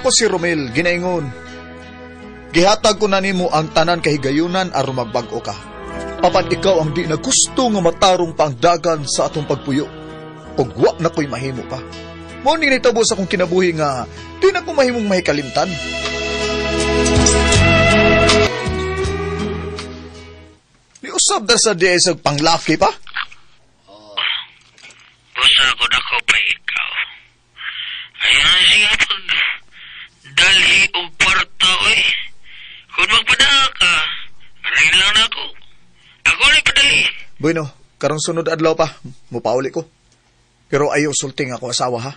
nako si Romel, ginaingon. Gihatag ko na nimo ang tanan kahigayunan aron magbag-o ka. Apan ikaw ang di na gusto nga matarong pa ang dagan sa atong pagpuyo. Ug wa na ko'y mahimo pa. Mao ni nitabo sa akong kinabuhi nga di na ko mahimong mahikalimtan. Niusab dar sa diay sa panglaki pa? Oh, busa ko na ko pa ikaw. Ayan siya pag dalhi og kwarta, oy. Kung magpadala ka, aray lang na ako. Ako na ipadali. Bueno, karong sunod adlaw pa, mupauli ko. Pero ayaw sulting ako asawa, ha?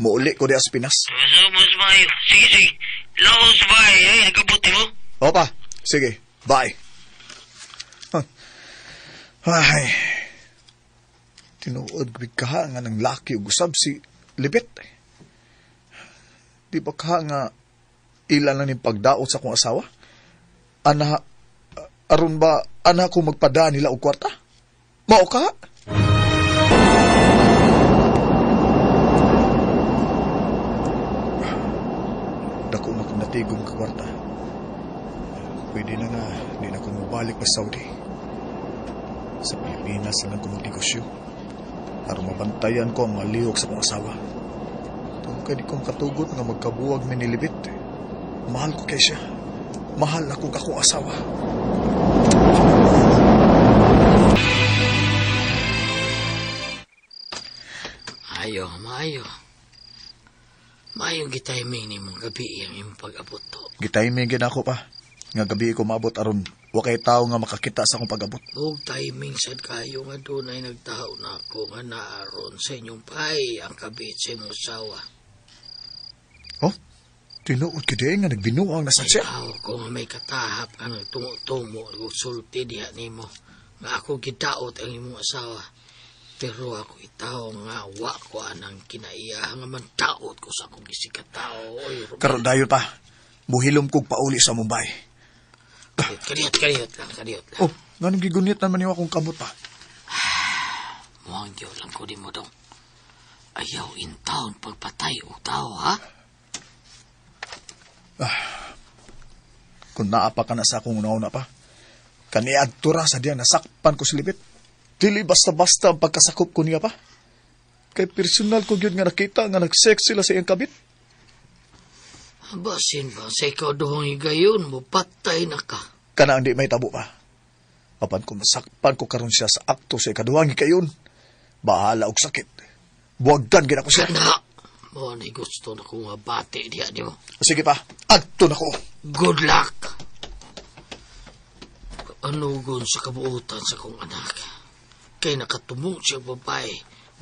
Muuli ko di as Pinas. So, mas maayo. Sige, sige. Laos, bye. Ay, nagkabuti mo. Opa, sige. Bye. Huh. Ay. Tinuod ka nga ng laki ug usab si Libet. Di ba ka nga ilan lang ning pagdaot sa akong asawa? Ana, aron ba, ana ko magpadaan nila og kwarta? Mao ka? Dako na kong natigom ka kwarta. Pwede na nga, di na ko mabalik pa Saudi. Sa Pilipinas na lang ko magnegosyo. Aron mabantayan ko ang mga lihok sa akong asawa. Tungkol kay di ko makatugot nga magkabuwag mi ni Libet. Mahal ko kay siya. Mahal na kong akong asawa. Ayo, maayo. Maayong gitiming ni mong gabi ang imong pag-abot to. Gitiming gid ako pa. Nga gabi ko maabot aron wa kay tawo nga makakita sa akong pag-abot. Ug timing sad kayo nga dunay nagtaho na ako nga naaron sa inyong pay ang kabit sa imong asawa. Oh? Tinuod ka di nga nagbinuang na sa siya. Ayaw ko nga may katahap ka nagtumo-tumo og sulti diha nimo nga ako gidaot ang imong asawa. Pero ako itaw nga wa ko anang kinaiya nga mandaot ko sa akong gisikatao. Oy, Romel. Karon dayon pa, muhilom kog pauli sa Mumbai. Kadiyot, kadiyot lang, kadiyot lang. Oh, nganong gigunit naman niyo akong kamot pa? Muhangyo lang ko di mo dong. Ayaw in town pagpatay og tao, ha? Kung naa pa ka na sa akong una-una pa, kaniadto ra sa diyan nasakpan ko si Libet. Dili basta-basta ang pagkasakop ko niya pa. Kay personal ko gyud nga nakita nga nag-sex sila sa iyang kabit. Basin ba sa ikaw duhong higayon mo, patay na ka. Kana ang di may tabo pa. Apan kung masakpan ko karon siya sa akto sa ikaduhang higayon, bahala og sakit. Buwagdan gid ako siya. Kana, mo ni gusto na ko nga bati diha nimo. Sige pa, adto na ko. Good luck. Anugon sa kabuutan sa kong anak. Kay nakatumong siya babae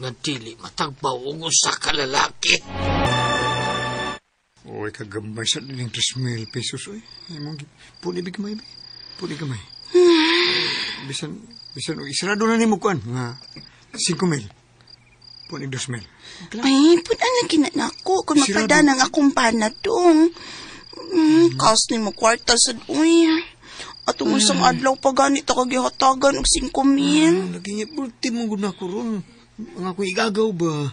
nga dili matagbaw og usa ka lalaki. Oy, kagambay sa lining 3,000 pesos, oy. Imong puni bi gamay, bi. Puni gamay. Bisan, bisan, oy, isarado na nimo kuan nga 5,000. Puni 2,000. Ay, punan na kinanako kung Sirado. magpadaan ang akong panatong. Kas ni mo kwarta sa uy. Atong isang adlaw pa ganit ako gihatagan og 5,000. Lagi nga, pulti mo gud na ako ron. Ang akong igagaw ba?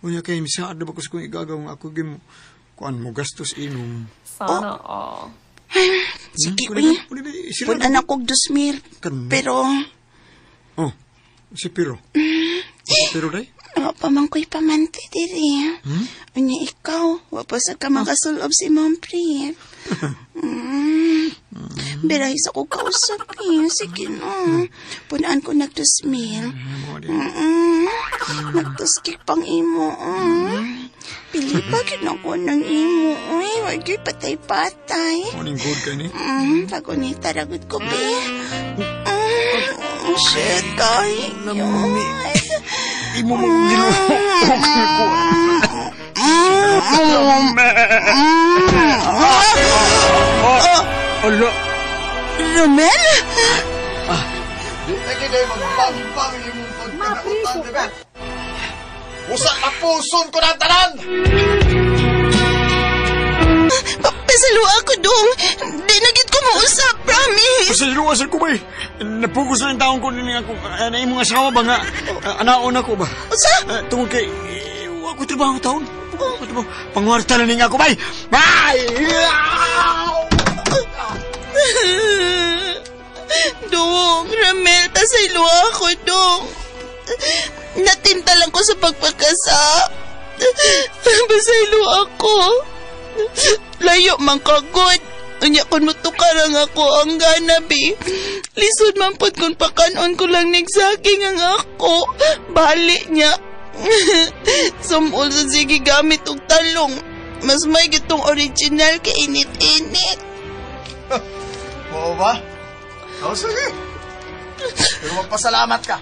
Unya kay misaad na ba ko sa akong igagaw nga ako gim kuan mo gastos inom. Sana all. Sige, Puni uy. puni bi, isirado. Punan ako og 2,000. Kan- Pero, Oh, si Piro. Si Piro day? wa pa man ko'y pamante diri. Unya ikaw, wa pa sa ka makasulob si Ma'am Pri. Birahe sa ko kausap eh. Sige no. Punaan ko nag 2,000. Mo di. Nagtuskik pang imo. Pili pa gid ako ng imo. Uy, wag gyud patay-patay. Morning good kay ni. Pagunita ragot ko, be. Shit, kay. Nami. Imo mo ginuo ko. Ala. Romel? Di na gid ay magbang-bang imong pagkanautan, Libet. Usa ka puson ko ng tanan! Pasalo ako dong. Di na gid ko mausap, promise. Pasalo sa ko bay. Napugos na yung taong ko nini ako. Ano imong asawa ba nga? Anaon ako ba? Usa? Tungod kay wa ko trabaho taon. Ito mo, pangwarta na ninga ako, bay! Bay! Dong, Ramel, tasaylo ako, dong. Natinta lang ko sa pagpagkasa. Basaylo ako. Layo man kagod. Unya kun mutukarang ako ang ganabi. Lisod man pod kun pakanon ko lang nagsaging ang ako. Bali niya. Sumul sa sige gamit og talong. Mas may gitong original kay init-init. Oo ba? Oo, sige. Pero magpasalamat ka.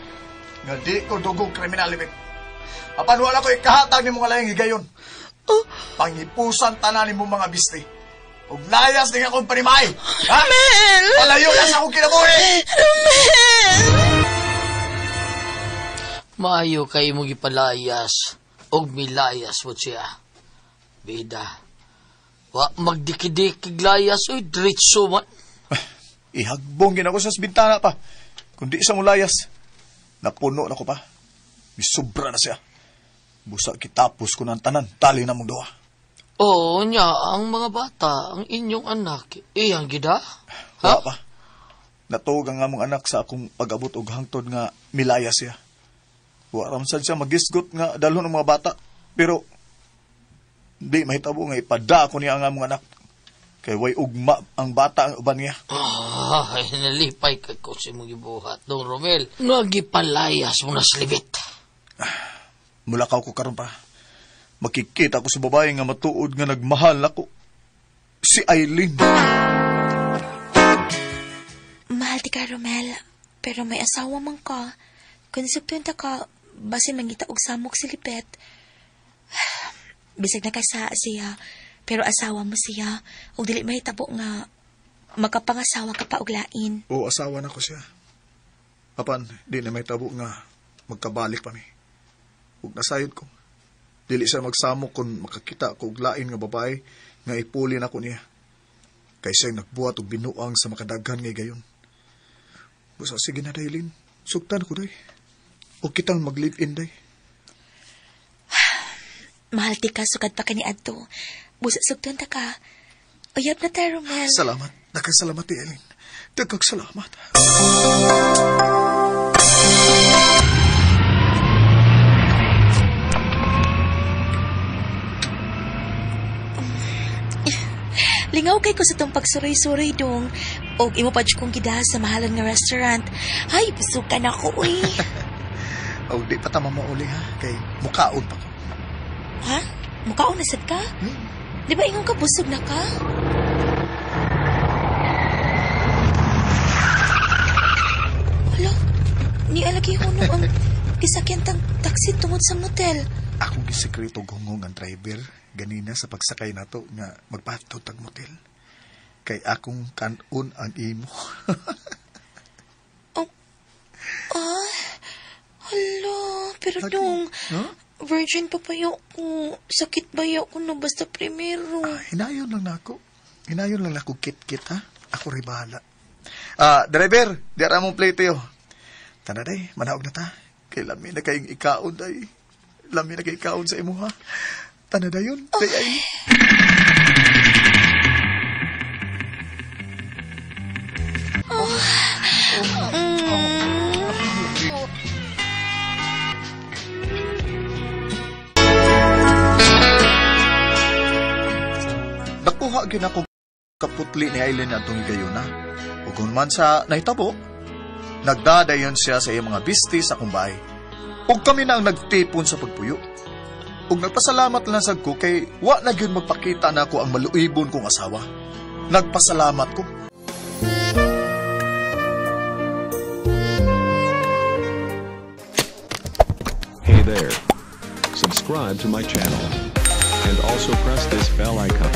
Nga di ko dugong kriminal limit. Apan wala ko ikahatag ni mga layang higayon. Oh. Pangipusan tanan ni mo mga bisti. Ug layas ni akong panimay. Ha? Mel! Palayo na sa akong kinabuhi! Mel! Maayo kay mo gipalayas og milayas mo siya. Bida. Wa magdikidikig layas oy diretso man. Ihagbong gina ko sa bintana pa. Kundi sa mulayas. Napuno na ko pa. Misubra na siya. Busa kitapos ko ng tanan. Tali na mong duha. Oo nya ang mga bata, ang inyong anak, iyang gida. Wa pa. Natuog ang among anak sa akong pag-abot og hangtod nga milaya siya. Wa ramsad siya magisgot nga dalhon ang mga bata. Pero di mahitabo nga ipada ko niya ang among anak. Kay way ugma ang bata ang uban niya. Ay, nalipay ka ko sa imong gibuhat, Dong Romel. Nagipalayas mo na sa libit. Mulakaw ko karon pa. Makikita ko sa babae nga matuod nga nagmahal ako. Si Eileen. Mahal ti ka, Romel. Pero may asawa man ka. Konseptuin ta ka, basin mangita og samok si Lipet. Bisag nakasa siya, pero asawa mo siya. Og dili mahitabo nga makapangasawa ka pa og lain. Oo, asawa na ko siya. Apan, di na may tabo nga magkabalik pa mi. Ug nasayod ko. Dili siya magsamok kung makakita ko og lain nga babae nga ipuli na ko niya. Kay siya'y nagbuhat og binuang sa makadaghan ngay gayon. Busa, sige na, Daylin. Sugtan ko, day. O kitang mag-live-in, day. Mahal ti ka, sukad pa ka ni Adto. Busa, sugtan ta ka. Uyab na tayo, Romel. Salamat. Daghang salamat, Eileen. Daghang salamat. Lingaw kay ko sa tong pagsuroy-suroy dong. Og imo pa jud kong gida sa mahalan nga restaurant. Ay, busukan ako, uy. O, di pa tama mauli, ha? Kay mukaon pa ko. Ha? Mukaon na sad ka? Di ba ingon ka busog na ka? Hala, ni alagi hunong ang gisakyan tang taxi tungod sa motel. Akong gisekreto gungong ang driver ganina sa pagsakay nato nga magpatod tag motel. Kay akong kanon ang imo. Ah, hala, pero dong, Huh? virgin pa pa ko. Sakit ba ko no basta primero. Ah, hinayon lang nako. Hinayon lang nako kit-kit, ha? Ako rin bahala. Ah, driver, di ara mong plate yo. Tana day, manaog na ta. Kay lami na kayong ikaon day. Lami na kay ikaon sa imo, ha? Tana dayon, day ay. Nakuha gyud ako kaputli ni Aileen atong higayuna. Ug kung man sa nahitabo, nagdadayon siya sa iyang mga bisti sa kumbay. Ug kami na ang nagtipon sa pagpuyo. Ug nagpasalamat lang sad ko kay wa na gyud magpakita na ako ang maluibon kong asawa. Nagpasalamat ko. Hey there. Subscribe to my channel. And also press this bell icon.